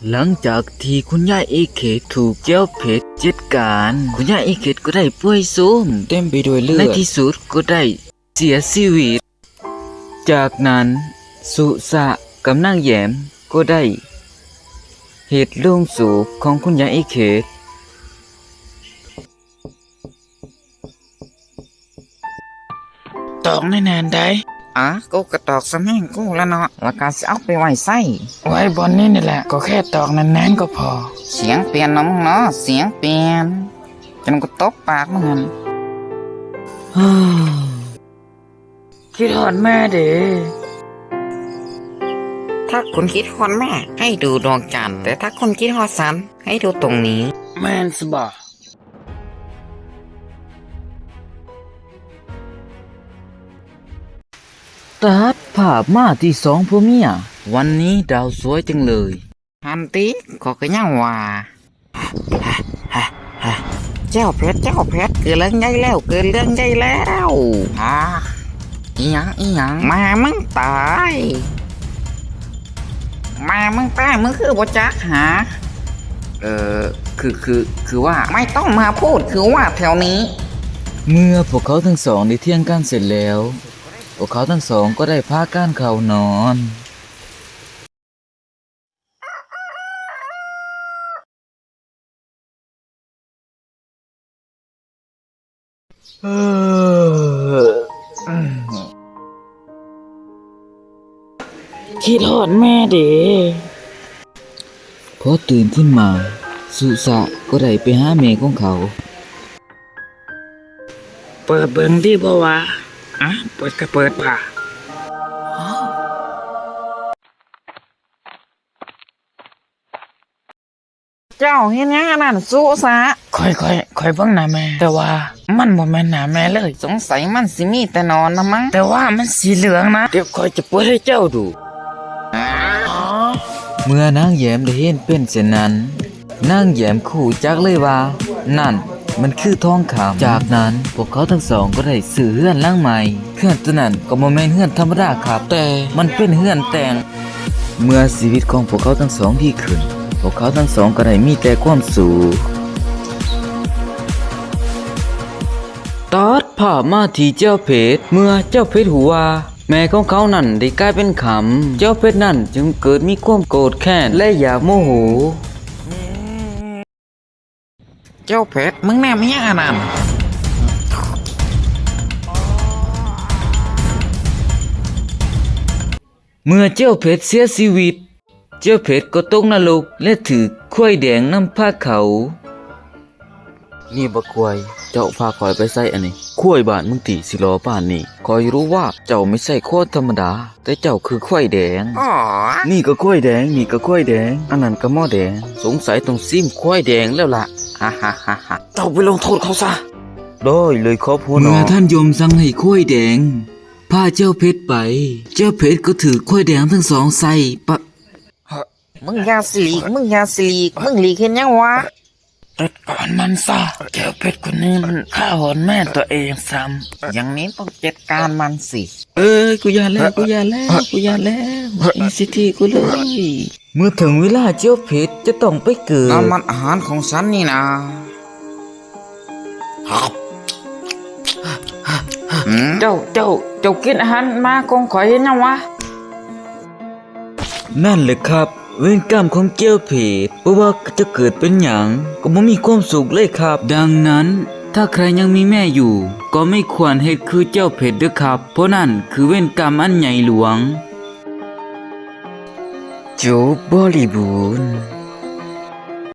ຫຼັງຈາກທີ່ຄຸນຍາຍເອເຄດຖືກເຈົ້າເພັດຈັດການ, ຄຸນຍາຍເອເຄດກໍໄດ້ປ່ວຍໂຊມເຕັມໄປດ້ວຍເລືອດ. ໃນທີ່ສຸດກໍໄດ້ເສຍຊີວິດ. ຈາກນັ້ນ ສຸສະກັບນາງແຢມກໍໄດ້ເຮັດໂລງສົບຂອງຄຸນຍາຍເອເຄດ. ຕອກແໜ້ນໆໄດ໋. ອາ ກູກໍຕອກສະແໝງກູລະເນາະ ລະກະຊິເອົາໄປໄວ້ໃສ? ໄວ້ບ່ອນນີ້ນີ້ແຫຼະ. ກໍແຄ່ຕອກແໜ້ນໆກໍພໍ. ສຽງປ່ຽນເນາະມຶງເນາະ, ສຽງປ່ຽນ ຈົນກູຕົບປາກມຶງຫັ້ນ. ຄິດຮອດແມ່ເດ. ຖ້າຄຸນຄິດຮອດແມ່ ໃຫ້ດູດວງຈັນ, ແຕ່ຖ້າຄຸນຄິດຮອດສັນ ໃຫ້ດູຕົງນີ້. ແມ່ນຊະບໍ? ຕັດພາບມາທີ່ສອງຜົວເມຍ. ວັນນີ້ດາວສວຍຈັງເລີຍ. ຫັ້ນຕິ ຂ້ອຍກໍຍັງວ່າ. ເຈົ້າເພັດ ເຈົ້າເພັດ ເກີດເລື່ອງໃຫຍ່ແລ້ວ ເກີດເລື່ອງໃຫຍ່ແລ້ວ. ອາ ອີຫຍັງ ອີຫຍັງ? ແມ່ມຶງຕາຍ ແມ່ມຶງຕາຍ ມຶງຄືບໍ່ຈັກຫາ? ເອີ ຄື ຄື ຄືວ່າ ໄມ່ຕ້ອງມາພູດຄືວ່າແຖວນີ້. ເມື່ອພວກເຂົາທັງສອງໄດ້ຖຽງກັນເສັດແລ້ວ, ພວກເຂົາທັງສອງກໍໄດ້ພາກັນເຂົ້ານອນ. ຄິດຮອດແມ່ເດ. ພໍຕື່ນຂຶ້ນມາ, ສຸສະກໍໄດ້ໄປຫາແມ່ຂອງເຂົາ. ເປີດເບິ່ງດີບໍ່ວະ? ອະ ເປີດກໍເປີດວ່າ. ເຈົ້າເຮັດຫຍັງອັນນັ້ນ ສຸສະ? ຂ້ອຍ ຂ້ອຍ ຂ້ອຍເບິ່ງໜ້າແມ່, ແຕ່ວ່າມັນບໍ່ແມ່ນໜ້າແມ່ເລີຍ. ສົງໄສມັນຊິມີແຕ່ໜອນລະມັງ, ແຕ່ວ່າມັນສີເຫຼືອງນະ. ດຽວຂ້ອຍຈະເປີດໃຫ້ເຈົ້າດູ. ເມື່ອນາງແຢມໄດ້ເຫັນເປັນເຊັ່ນນັ້ນ, ນາງແຢມກໍຮູ້ຈັກເລີຍວ່ານັ້ນມັນຄືທອງຄຳ. ຈາກນັ້ນພວກເຂົາທັງສອງກໍໄດ້ຊື້ເຮືອນຫຼັງໃໝ່. ເຮືອນໂຕນັ້ນກໍບໍ່ແມ່ນເຮືອນທຳມະດາຄັບ, ແຕ່ມັນເປັນເຮືອນແຕ່ງ. ເມື່ອຊີວິດຂອງພວກເຂົາທັງສອງດີຂຶ້ນ, ພວກເຂົາທັງສອງກໍໄດ້ມີແຕ່ຄວາມສຸກ. ຕັດພາບມາທີ່ເຈົ້າເພັດ. ເມື່ອເຈົ້າເພັດຮູ້ວ່າແມ່ຂອງເຂົານັ້ນໄດ້ກາຍເປັນຄຳ, ເຈົ້າເພັດນັ້ນຈຶ່ງເກີດມີຄວາມໂກດແຄ້ນ ແລະ ຢາກໂມໂຫ. ເຈົ້າເພັດ ມຶງແນມອີຫຍັງອັນນັ້ນ? ເມື່ອເຈົ້າເພັດເສຍຊີວິດ, ເຈົ້າເພັດກໍຕົກນະລົກ ແລະ ຖືກຄວາຍແດງນຳພາເຂົ້າ. ນີ້ບັກຄວາຍ, ເຈົ້າພາຂ້ອຍໄປໃສອັນນີ້? ຄວາຍບ້ານມຶງຕິ ຊິຫຼໍ່ປານນີ້. ຂ້ອຍຮູ້ວ່າເຈົ້າໄມ່ໃຊ່ຄວາຍທຳມະດາ. ແຕ່ເຈົ້າຄືຄວາຍແດງ. ອໍ ນີ້ກໍຄວາຍແດງ, ນີ້ກໍຄວາຍແດງ, ອັນນັ້ນກໍໝໍແດງ. ສົງໄສຕ້ອງຊີມຄວາຍແດງແລ້ວລະ. ຮາໆໆ. ເຈົ້າໄປລົງໂທດເຂົາຊະ. ໄດ້ເລີຍຄັບຫົວໜ້າ. ເມື່ອທ່ານຢົມສັ່ງໃຫ້ຄວາຍແດງພາເຈົ້າເພັດໄປ, ເຈົ້າເພັດກໍຖືກຄວາຍແດງທັງສອງໃສ່ປະ. ມຶງຢ່າຊິຫຼີກ, ມຶງຢ່າຊິຫຼີກ, ມຶງຫຼີກເຮັດຫຍັງວະ? ຈັດການມັນຊະ. ເຈົ້າເພັດຄົນນີ້ມັນຂ້າຫອນແມ່ຕົວເອງຊ້ຳ. ຢ່າງນີ້ຕ້ອງຈັດການມັນຊິ. ເອີ ກູຢ່າແລ້ວ ກູຢ່າແລ້ວ ກູຢ່າແລ້ວ. ບໍ່ໃຫ້ສິດທິກູເລີຍ. ເມື່ອເຖິງເວລາເຈົ້າເພັດຈະຕ້ອງໄປເກີດ. ນັ້ນມັນອາຫານຂອງສັນນີ້ນາ. ເຈົ້າ ເຈົ້າ ເຈົ້າກິນອາຫານໝາຂອງຂ້ອຍເຮັດຫຍັງວະ? ນັ້ນແຫຼະຄັບ ເວນກຳຂອງເຈົ້າເພັດ, ບໍ່ວ່າຈະເກີດເປັນຫຍັງກໍບໍ່ມີຄວາມສຸກເລີຍຄັບ. ດັ່ງນັ້ນ ຖ້າໃຄຍັງມີແມ່ຢູ່ ກໍໄມ່ຄວນເຮັດຄືເຈົ້າເພັດເດີຄັບ, ເພາະນັ້ນຄືເວນກຳອັນໃຫຍ່ຫຼວງ. ຈົບບໍລິບູນ.